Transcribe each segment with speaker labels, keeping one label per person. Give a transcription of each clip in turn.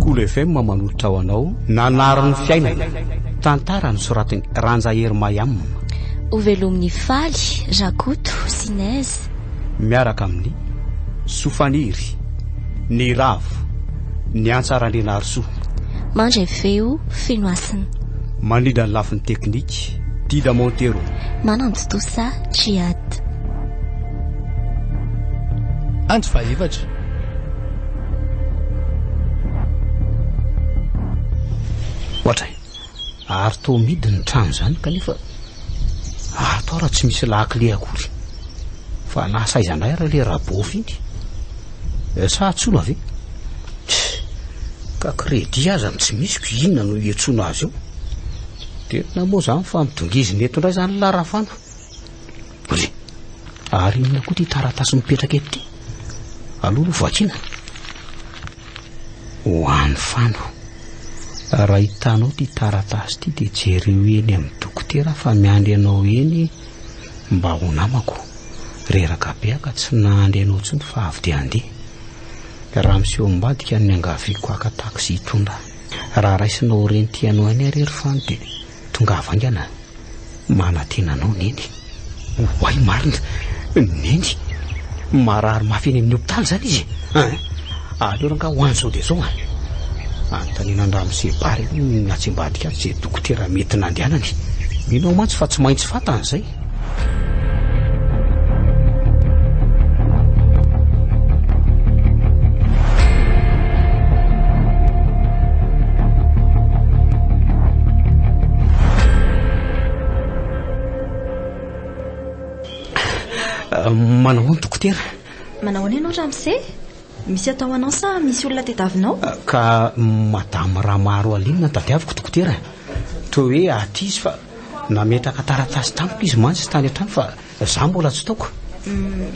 Speaker 1: Kolo FM manolotra ho anao Nanary ny fiainana, tantara nosoratin'i Ranja Hery Mayam.
Speaker 2: Hovelomin'i Faly, Rakoto sy Nez.
Speaker 1: Miaraka amin'ny Sofaniry, Niravo, Ny Antsa Randrianarisoa.
Speaker 2: Mandray feo, Feno Hasina.
Speaker 1: Mandrindra ny lafiny teknika, Dida Montero.
Speaker 2: Manantontosa, Djihad.
Speaker 3: Andro fahefatra.
Speaker 1: Ohatra e, ary toa mihidy ny trano izany kanefa ato aho raha tsy misy lakile akory. Fa lasa aiza indray ary ilay rabôfy iny? Eh, sa antsoina ve? Tch, ka crédit aza no tsy misy ko inona no hiantsoana azy eo? Tena moa izany fa midongizina eto indray izany la Rafana. Ry, ary inona koa ity taratasy mipetraka eto ity? Aleo aloha vakiana. Ho an'i Fano. Raha hitanao ity taratasy ity dia jereo eny amin'ny dokotera fa miandry anao eny mba ho namako. Reraka be aho ka tsy nahandry anao intsony fa avy dia handeha. Raha miseho ambadika ny niangaviako haka taxi hitondra ahy. Raha raisinao ho reny tianao any ary ry Fano dia tongava haingana. Manantena anao Neny. Oay marina! Neny! Marary mafy eny amin'ny hopitaly izany izy e! Hein! Aleo rangahy ho any izao dia izao an! Anontaniana an-dRamose Bary aloha ny atsy ambadika atsy izay dokotera mety nandehanany. Mino aho mantsy fa tsy maintsy fantany izay. Manao ahoana dokotera?
Speaker 4: Manao ahoana ianao ramose? Misy atao anao sa misy olona tediavinao?
Speaker 1: Ka madame Ramaro Aline no tadiaviko dokotera. Toa hoe aty izy fa nametraka taratasy tamiko izy mantsy tany an-trano fa Za mbola tsy taoko.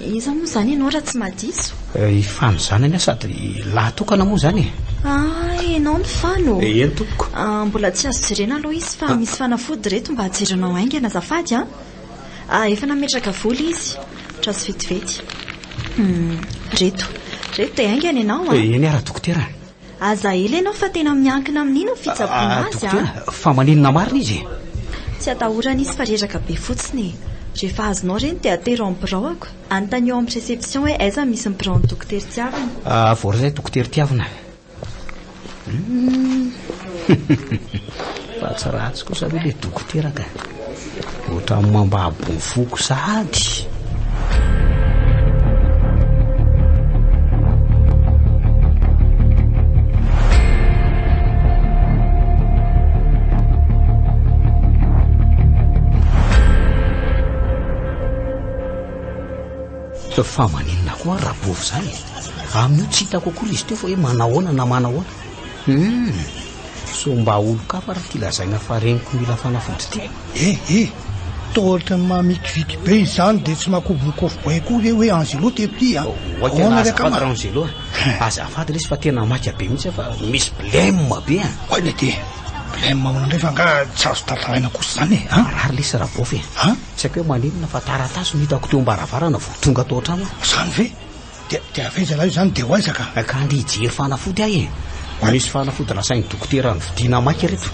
Speaker 4: Iza moa izany ianao raha tsy mahadiso?
Speaker 1: I Fano zanany aho sady lahy tokana moa izany e.
Speaker 4: Ah, ianao no Fano?
Speaker 1: Eny tompoko.
Speaker 4: Ah, mbola tsy azo jerena aloha izy fa misy fanafody ireto mba jerenao haingana azafady an. Ah, efa nametraka vola izy. Trazo vetivety. Hum, reto. Reto dia haingana ianao an.
Speaker 1: Eny ara dokotera.
Speaker 4: Aza ela ianao fa tena miankina amin'iny ny fitsaboana azy a!
Speaker 1: Dokotera, fa maninona marina izy e?
Speaker 4: Tsy atahorana izy fa reraka be fotsiny e! Rehefa azonao ireny dia atero amin'ny biraoko. Anontanio ao amin'ny réception hoe aiza misy ny biraon'ny dokotera Tiavina.
Speaker 1: Ah, voaray dokotera Tiavina. Hum. Fa tsy ratsy kosa aloha ilay dokotera ka. Ohatran'ny mambabo ny foko sahady. Fa maninona koa ary Rabovy izany e? Amin'io tsy hitako akory izy teo fa hoe manahoana na manahoana. Hum. Sao mba olon-kafa ary ity lazaina fa reniko mila fanafody ity?
Speaker 5: Eh eh! Toa ohatran'ny mamikiviky be izany dia tsy makobo kôfy boay koa ve hoe Angelo teto ity a?
Speaker 1: Oay tena azafady Rangelo a! Azafady lesy fa tena maika be mihitsy aho fa misy blème be a!
Speaker 5: Oay lety e! Blème ahoana indray fa angaha tsy azo tantaraina kosa izany e? An?
Speaker 1: Marary lesy Rabôfy e!
Speaker 5: An?
Speaker 1: Tsy haiko hoe maninona fa taratasy no hitako teo am-baravarana vao tonga tao an-trano aho.
Speaker 5: Izany ve? Dia dia avy aiza lahy io izany dia ho aiza ka?
Speaker 1: Ka andeha hijery fanafody aho e! Misy fanafody nasain'ny dokotera novidiana maika ireto.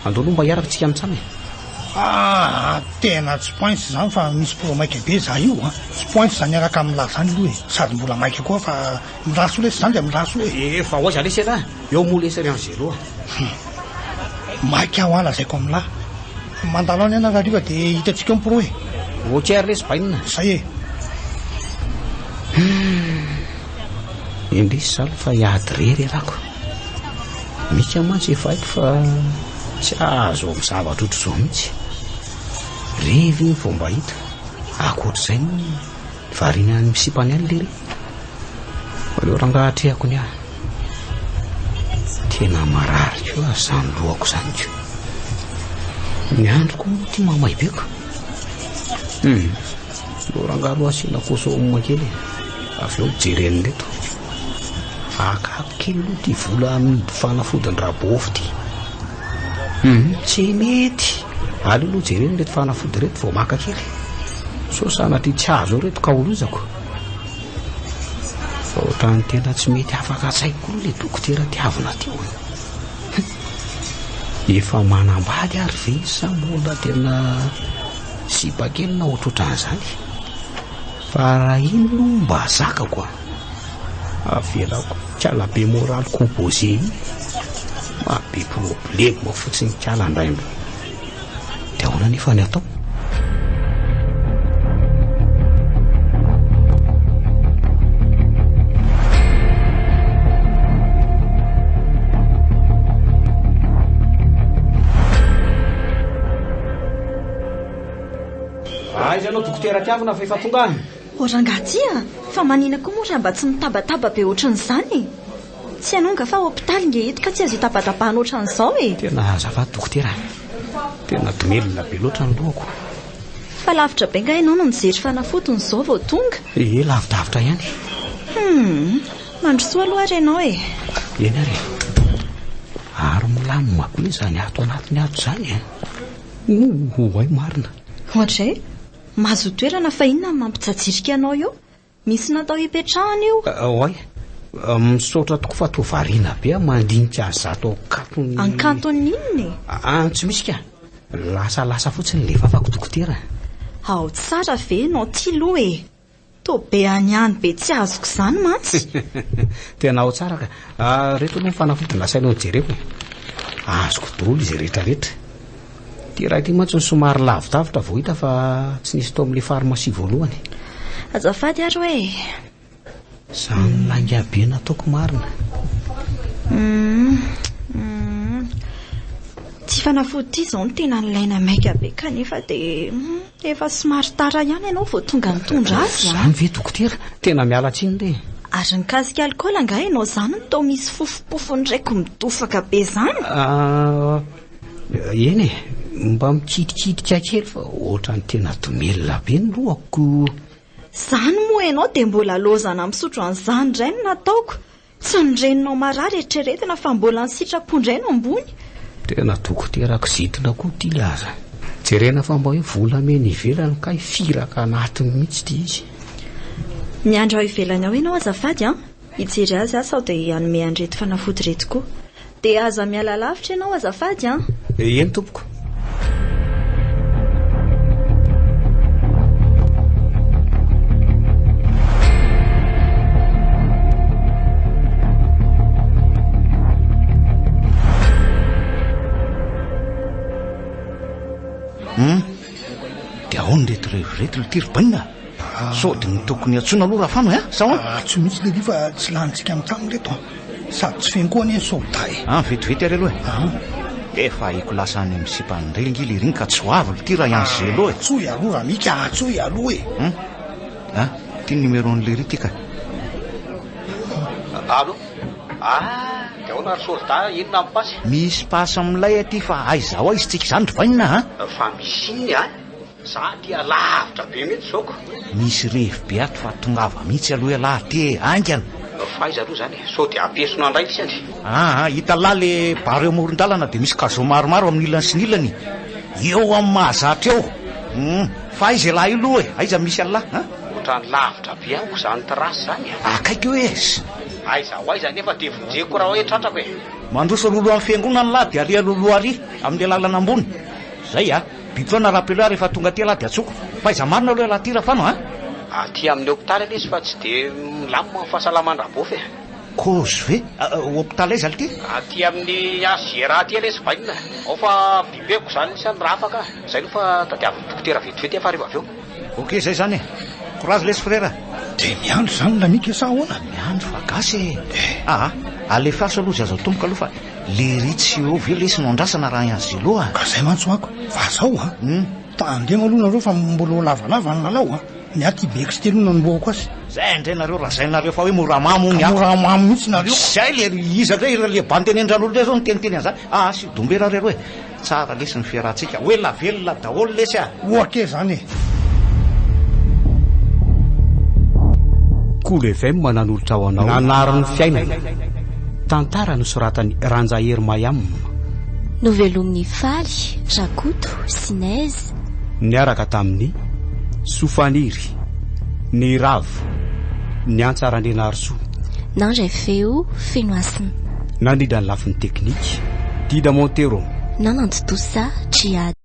Speaker 1: Andao aloha mba hiaraka tsika mitsam e!
Speaker 5: Aa tena tsy poince izany fa misy pro maika be za io a! Tsy poince izany hiaraka amin'lah izany aloha e! Sady mbola maika koa fa mirary soa lesy izany dia mirary soa
Speaker 1: e! Efa ho aiza lesy ialahy? Eo moa lesy ry Angelo a!
Speaker 5: Hum. Maika aho an lazaiko amin'lah. Mandalo any ianareo hariva dia hitantsika eo ny pro e!
Speaker 1: Ok ary lesy bainina.
Speaker 5: Zay e!
Speaker 1: Hum. Indrisy zany fa hiady irery ialako. Mika mantsy efa haiko fa tsy azo amin'ny zavatra ohatr'izao mihitsy. Revy iny vao mba hita. Ankoatr'izay moa variana any misipany any lery. Aleo rangaha atrehako ny ahy. Tena marary koa aza izany lohako izany ko. Ny andro koa moa ity mahamay be ko. Hum. Aleo rangaha aloha asiana kôsôma kely e. Avy eo mijery an'ireto. Akako kely aloha ity vola amin'ny fanafodin-dRabôfy ity. Hum, tsy mety. Aleo aloha jerena ireto fanafody ireto vao maka kely. Sao sanatria tsy azo eo ireto ka ho lozako. Fa ohatran'ny tena tsy mety afaka an-tsaiko koa aloha ilay dokotera tiavina teo e. Efa manambady ary ve izy sa mbola tena sipa kely na ohatrohatran'izany? Fa raha iny aloha mba zakako a! Avelako kala be moral composé iny, maha be problème fotsiny kala andraimbo. Dia ahoana anefa ny atao? Aiza ianao dokotera Tiavina fa efa tonga aho.
Speaker 4: O rangahy ty a! Fa manina koa moa raha mba tsy mitabataba be ohatran'izany e! Tsy hainao nga fa hopitaly nge eto ka tsy azo itabatabana ohatran'izao e!
Speaker 1: Tena azafady dokotera a! Tena domelina be loatra ny lohako.
Speaker 4: Fa lavitra be nga ianao no nijery fanafody no izao vao tonga?
Speaker 1: Ie, lavidavitra ihany.
Speaker 4: Hum, mandrosoa aloha ary ianao e!
Speaker 1: Eny ary e! Ary milamina be izany ato anatiny ato izany e! Oay marina!
Speaker 4: Oadray, mahazoa toerana fa inona no mampijajirika anao eo? Misy natao hipetrahana io.
Speaker 1: Oay, misaotra tokoa fa toa variana be aho mandinika an'izato ankaton'ny...
Speaker 4: Ankaton'ny inona e?
Speaker 1: An, tsy misy ka. Lasalasa fotsiny ilay vavako dokotera.
Speaker 4: Ao tsara ve ianao ty loha e? Toa be aniany be tsy azoko izany mantsy.
Speaker 1: Tena ao tsara ka. Ireto aloha ny fanafody nasainao nojereko e. Azoko daholo izay rehetrarehetra. Ity iray ity mantsy no somary lavidavitra vao hita fa tsy nisy tao amin'ilay pharmacie voalohany.
Speaker 4: Azafady ary hoe.
Speaker 1: Izany lainga be nataoko marina.
Speaker 4: Hum, hum. Ity fanafody ity izao no tena nilaina maika be kanefa dia hum, efa somary tara ihany ianao vao tonga nitondra azy an.
Speaker 1: Izany ve dokotera? Tena miala tsiny re.
Speaker 4: Ary nikasika alikaola angaha ianao izany no toa misy fofompofony raiko midofaka be izany?
Speaker 1: Ah, Eny e, mba mikitikitika kely fa ohatran'ny tena domelina be ny lohako.
Speaker 4: Izany moa ianao dia mbola lozana misotro an'izany indray no nataoko. Tsy ny reninao marary eritreretina fa mbola ny sitrapo indray no ambony.
Speaker 1: Tena dokotera kizitina koa ity le aza. Jerena fa mba hoe volamena ivelany kay firaka anatiny mihitsy ity izy.
Speaker 4: Miandry ao ivelany ao ianao azafady an! Hijery azy aho sao dia hanome an'ireto fanafody ireto koa. Dia aza miala lavitra ianao azafady an!
Speaker 1: Eny tompoko.
Speaker 6: Hum, dia ahoana ireto revy ireto ry ry bainina? Sao dia ny tokony antsoina aloha Rafano eh? Sa ahoana?
Speaker 5: Ah, tsy mihitsy lery fa tsy lanintsika amin'ny ireto an. Sady tsy feno koa anie ny soldat e.
Speaker 6: Ah, vetivety ary aloha e. Ah. Efa haiko lasa any amin'ny sipan'i Ndry ange lery iny ka tsy ho avy ity raha i Angelo e.
Speaker 5: Antsoy aloha Ramika, antsoy aloha e.
Speaker 6: Hum? Ah, ity ny numéro-n'i lery ity ka.
Speaker 1: Allô? Ah, dia ahoana ry soldat, inona ny pasy?
Speaker 6: Misy pasy milay aty fa aiza ho aiza tsika izany ry bainina a?
Speaker 1: Fa misy inona a? Za dia lavitra be mihitsy zao ko.
Speaker 6: Misy revy be ato fa tongava mihitsy aloha ialahy aty e, haingana.
Speaker 1: Fa aiza aloha zany e, sao dia ampiesona indray lisany.
Speaker 6: Aa, hitan'lah le bar eo amoron-dalana dia misy cajot maromaro amin'ny ilany sy ny ilany, eo amin'ny mahazatra eo. Hum, fa aiza ialahy io aloha e, aiza misy an'lah an?
Speaker 1: Otrany lavitra be amiko zany terrasse zany e.
Speaker 6: Akaiky eo e.
Speaker 1: Aiza ho aiza anefa dia vonjeko raha hoe tratrako e.
Speaker 6: Mandroso alohaloha amin'ny fiangonana lah dia ary alohaloha ary amin'ilay lalana ambony. Zay a. Bitoana rapelo aho rehefa tonga aty ialahy dia antsoiko. Fa aiza marina aloha ialahy aty Rafano a?
Speaker 1: Aty amin'ny hopitaly anie izy fa tsy dia milamina ny fahasalaman-dRabofy e.
Speaker 6: Cause ve? Hopitaly aiza lty?
Speaker 1: Aty amin'ny HJRA aty anie izy bainina. Ao fa bibeko izany isany raha afaka. Izay aloha fa tadiavin'ny dokotera vetivety aho fa rehefa avy eo.
Speaker 6: Ok izay izany e. Courage lesy frère a.
Speaker 5: Dia miandry izany Lamika sa ahoana?
Speaker 6: Miandry fa gasy e. Aa, alefaso aloha izay azo atomboka aloha fa Lery tsy eo ve lesy no andrasana raha i Angelo a!
Speaker 5: Ka zay mantsy hoako fa zao a! Tandremo aloha nareo fa mbola ho lavalava ny lalao a! Ny ahy ty bex ty aloha nanombohako azy.
Speaker 6: Zay ndray nareo lazainareo fa hoe mora mamo hono
Speaker 5: Ka mora mamo mihitsy nareo.
Speaker 6: Zay le iza ndray le bandy teny an-dranolo ndray zao niteniteny an'zany. Ah asio dombera re roe. Tsara lesy ny fiarahantsika. Ho ela velona daholo lesy a!
Speaker 5: Ok zany e!
Speaker 1: Kolo FM nanolotra ho anao Nanarin'ny fiainana. Tantara nosoratan'i Ranjahery Mayam.
Speaker 2: Novelomin'i Faly, Rakoto, sy Nezy.
Speaker 1: Niaraka tamin'i Sofaniry, Niravo, Niantsa Randrianarisoa.
Speaker 2: Nandray feo, Fenohasina.
Speaker 1: Nandrindra ny lafiny teknika, Dida Montero.
Speaker 2: Nanantontosa Djihad.